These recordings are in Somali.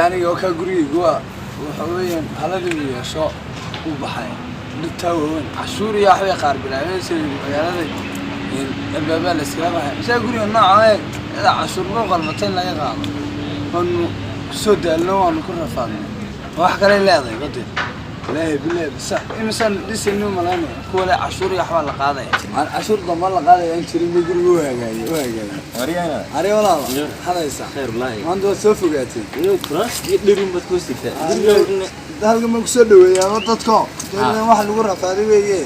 Aniga oo kaa gurigaygu waa waxa weeyaan haladii uu yeesho u baxay dhibtaa waaweyn, cashuur iyo waxbay qaar bilaabeen sida magaalada albaabaa la iskala baxay. Masaa guriga nooca ee iyada cashuur loo qalmatay in laga qaado, waanu kusoo daalno, waanu ku rafaadnay. Wax kaley leedahay bade, ilaahay bilahi bisa imisaan dhisaynu malaynaya kuwa le cashuur iyo waxbaa la qaadaya. Cashuur damba la qaadaya aan jirin ba guriga u hagaagay, u hagaagay. Wariyana. Ari walaala, hadaysa. Khayr wallaahi. Maanta waad soo fogaatay. Inuu kuraas iyo dhirin baad ku hoostigtaa. Halkan baan kusoo dhaweeyaa dadko dee, wax lagu rafaaday weeye,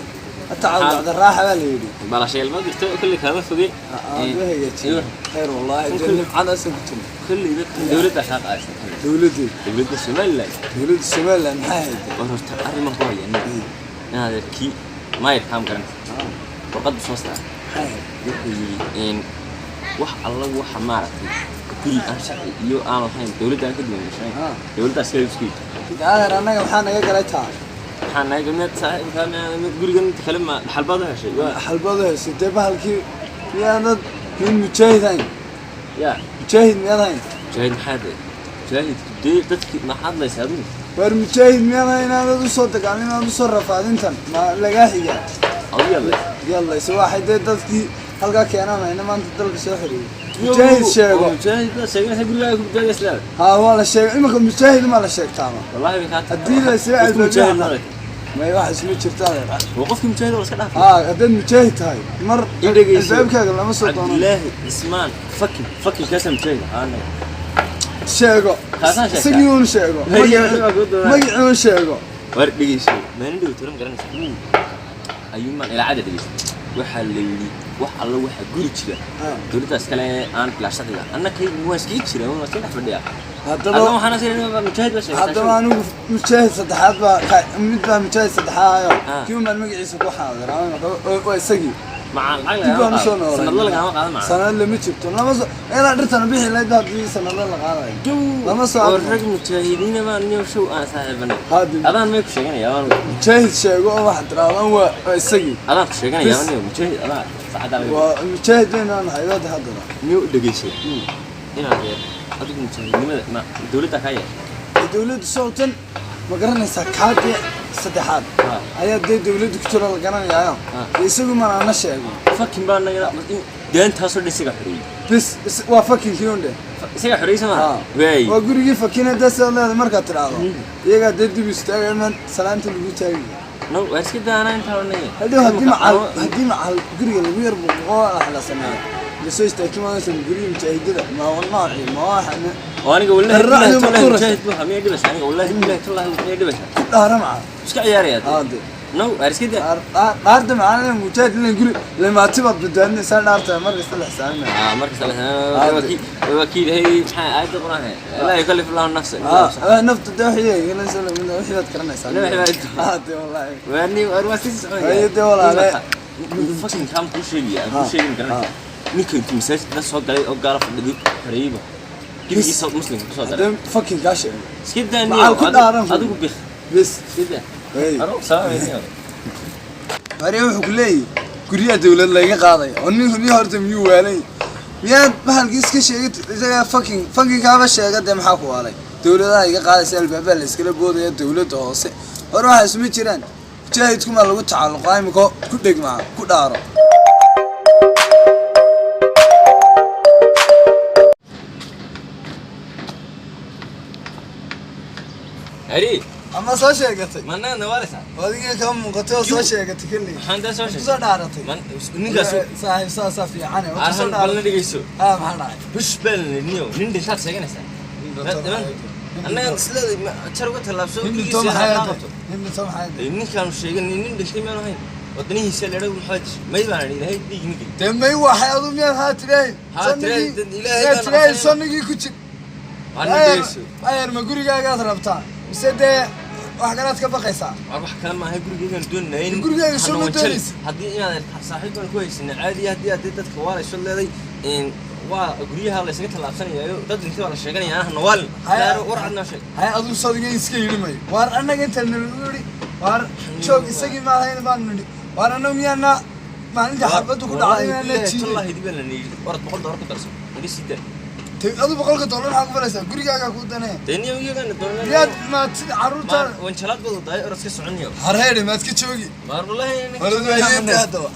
hataa bacda raaxa baa la yidhi. Balashayaal ma jirto, kulli kaama foge. Aad u hagaajiye, khayr wallaahi, dee nimcadaasaan ku jirna. Kulli dowladda kaa qaadaysa. Dowladdeed? Dowladda Somaliland. Dowladda Somaliland maxay hayday? War horta arriman ku haya inaad kii maayir kaam garanaysa warqadda soo saar. Maxay hayd? Wuxuu yidhi in wax alla waxa maaragtay guri aan sharci iyo aan lahayn, dowladda aan ka duwan gashayn, dowladdaas kale isku yidhi. Adeer, annaga maxaa naga galay taa? Maxaa naga mid saaxiibkaa mid gurigan inta kale ma dhaxalbaad u heshay waa? Xalbadu haysay dee bahalkii, miyaanad mid mujaahid hayn? Ya? Mujaahid miyaad hayn? Mujaahid maxaa dee? Mujaahidku dee dadki maxaad hadlaysa adigu? Waar mujaahid miyaad hayn? Inaanad usoo dagaalin, inaad usoo rafaadintan ma lagaa xigaa? Adigu yadlaysa. Yadlaysa waxay dee dadkii halkaa keenaan hayna maanta dalka soo xirieyay. Mujaahid sheego. Mujaahid baad sheeganaysa, gurigaaga ku badbaadaysa leedahay. Haa, waa la sheegay iminka, mujaahid ma la sheegtaama? Wallahi bay kaa tahay. Haddii la isla Qofki mujaahid albaabyaha ma may wax isma jirta adeer. Waa qofkii mujaahid oo la iska dhaafay. Haa, haddaad mujaahid tahay mar I dhegeyso. albaabkaaga lama soo doono. Cabdilaahi Cismaan Fakin, Fakin kaasaa mujaahid ahaana. Sheego. Kaasaan sheegtaa. Isagii uun sheego. Magicii baa kuu doonaa. Magicii uun sheego. War dhegeyso, maalin dhow turan garanaysa ayuumaan ilaacada dhegeysa, waxaa la yidhi wax alla waxa guri jira dowladdaas kale aan bilaa sharciga annakaygu waa iskaga jira, waa iska dhex fadhiya. Haddaba adna waxaan asii mujaahid baa sheegtaa. Haddaba anigu mujaahid saddexaad baa mid baa mujaahid saddexaad ayo. Kii un baan magaciisa ku xaadiraa, waa isagii. Macaan lacag Dib baan lagama usoo qaado. noolay. Sanadla lagama qaado macaan. Sanad lama jirto, lama soo ilaa dhirtana bixi lahayd haddii sanadla la qaadayo. Lama soo oo arko. Rag mujaahidiina baan niyo show aan saaxiibanay. Haadi. Adaan may ku sheeganaya waan. Mujaahid sheego oo waxaad tirahdaan waa isagii. Adaan ku sheeganaya. Bis. Niyo mujaahid adaa saacaddaa laga Waa mujaahid weyn nahay wada haddana. Niyo dhegeysay inaad reer adigu mujaahidnimada ma dowladda kaa yeeshay? Dowladdu sowtan ma garanaysaa, kaadii saddexaad ayaa dee dowladdu ku jiro la garanayaayo. Isagu mana ana sheego. Fakin baa naga deentaasoo dhan isaga xoreeyey. Bis waa fakinkii un dheh. Isaga xoreeyey sama waay. Waa gurigii fakina dee, sidaad leedahay markaad tidhaahdo iyagaa dee dib istaagay man salaanta lagu taagaya. No, waa iska daanaa intaa odhanaya. Hadhow haddii macal guriga lagu yar buuqo wax la sameeyo, lasoo istaagto maaysan gurigii mujaahidada ma nooci ma waxa Oo aniga wallahi Qarracdu billahi ma tallahi tuuraysa. mujaahid buu miyay dhibaysaa? Aniga wallahi billahi tallahi miyay dhibaysaa? Ku dhaara maca. Iska ciyaaraya. Haade. No, waa iska daa. Dhaarta macalin mujaahid ilan guri lamaati baad badbaadinaysaa, dhaarta markasta la xisaabinaya. Ah, markasta la waa kii ilaahay, maxaa aayadda quraanka, laa yukallifu allahu nafsan illaa wus'aha. Nafta dee wixii wixii baad garanaysaa. Ila wixii baad- Haade wallahi. Waani war waa sii soconaya. Haye dee walaale. Fucking kaan kuu sheegaya, aan kuu sheegin garanaysaa, ninka intuu masaajidka soo galay oo gaala fadhiday xoreeyeyba gebigiisa muslimka kusoo daray. Haddee fucking kaa sheego. Iska daa. Maxaa Niyo ku dhaaran? adigu bik. Bis. Iska daa. Hey. Aro salaam. Maria wuxuu ku leeyahay guryaha dawlad laga qaadaya oo ninku niyo horta miyuu waalay? Miyaad bahalkii iska sheegid isagaa fucking fucking kaaba sheega dee, maxaa ku waalay? Dawladaha iga qaadaysa, albaabaa la iskala boodaya, dawladda hoose hore waxaa isuma jiraan. Mujaahidkumaa lagu tacalluqaa imika, ku dhegmaa ku dhaaro. Ari. Ama soo sheegatay? Manaa nawaaleysaa? Adiga kaa muuqatay oo soo sheegatay kalley. Maxaan daa soo sheegay? Kusoo dhaaratay. Man ninkaas. Saaxiib, saasaa fiican oo kusoo arhan balna dhaaratay. Dhegeyso. Haa, maxaa dhacay? Bush baan niyo nin dhintaad sheeganaysaa. Annaga isleeday jar uga tallaabso. Nin dhinto maxay ahayd? Nin dhinto maxay ahayd? Ninkaanu sheegan nin dhintay maanu ahayn wadanihiisa leedha, maxaa dishay? May baan idhi ilaahay dhiig ma gelin. Dee may waxay adu miyaad haa tirahay? Haa tirahay, dad Ilaahay miyaad baan tirahay? aqoonsanay. Sonnigii ku jir. Waa nin dhegeyso. Ayar, ma gurigaagaad rabtaa mise dee wax kalaad ka baqaysaa? War wax kale maaha, gurigeygaan doonayn. Gurigaaga soo ma doonaysid? Haddii inaad saaxiib baan ku haysanay caadi, haddii aad dadka waalayso leeday waa guryaha la isaga tallaabsanayayo, dad dhintay baa la sheeganaya, anaha nawaalin. War cadnaa sheeg. Haya, aduu sodiga iska yidhi mayo. Waar annaga inta nalagu yidhi waar joog isagii maahayn baanu nidhi. Waar annagu miyaana maalinta xabaddu ku dhacday miyaana jiiday? Wallahi dib baan la niyey, warad $100 ku darso, naga sii daa. Adu $100 maxaa ku falaysaa? Gurigaagaa kuu danee. Dee niyo iyagana doonaa. Miyaad maad sida carruurta Wanjalaad badu daay, orodka soconyo. Harheedhe, maad ka joogi. Maar wallahi. Warad waayeenta haddaba.